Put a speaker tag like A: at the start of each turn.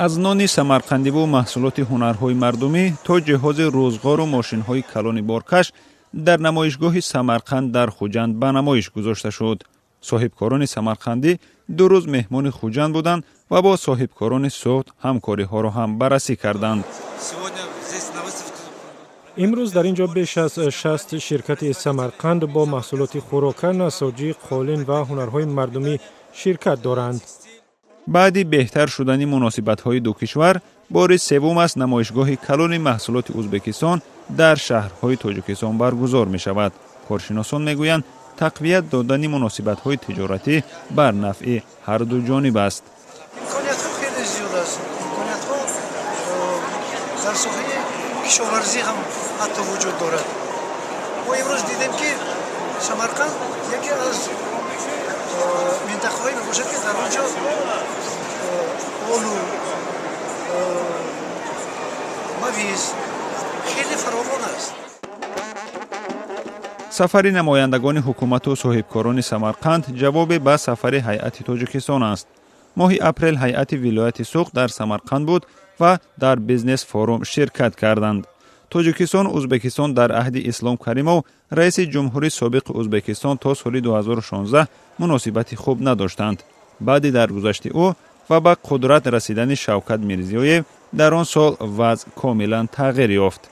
A: Аз нони самарқандиву маҳсулоти ҳунарҳои мардумӣ то ҷиҳози рӯзғору мошинҳои калони боркаш дар намоишгоҳи Самарқанд дар Хуҷанд ба намоиш гузошта шуд. Соҳибкорони самарқандӣ 2 рӯз меҳмони Хуҷанд буданд ва бо соҳибкорони Суғд ҳамкориҳоро ҳам баррасӣ карданд.
B: Имрӯз дар ин ҷо беш аз 60 ширкати Самарқанд бо маҳсулоти хӯрока, насоҷӣ, қолин ва ҳунарҳои мардумӣ ширкат доранд.
A: Баъди беҳтар шудани муносибатҳои ду кишвар, бори севум аст намоишгоҳи калони маҳсулоти Ӯзбекистон дар шаҳрҳои Тоҷикистон баргузор мешавад. Коршиносон мегӯянд, тақвият додани муносибатҳои тиҷоратӣ бар нафъи ҳар ду ҷониб аст.
C: Имкониятҳо хеле зиёд аст. Имкониятҳо дар соҳаи кишоварзӣ ҳам ҳатто вуҷуд дорад. Мо имрӯз дидем, ки Самарқанд яке аз минтақаҳое мебошад, ки дар он ҷо олу, мавиз хеле фаровон аст.
A: Сафари намояндагони ҳукумату соҳибкорони Самарқанд ҷавобе ба сафари ҳайати Тоҷикистон аст. Моҳи апрел ҳайати вилояти Суғд дар Самарқанд буд ва дар бизнес форум ширкат карданд. Тоҷикистон, Ӯзбекистон дар аҳди Ислом Каримов, раиси ҷумҳури собиқи Ӯзбекистон, то соли 2016 муносибати хуб надоштанд. Баъди даргузашти ӯ ва ба қудрат расидани Шавкат Мирзиёев дар он сол вазъ комилан тағйир ёфт.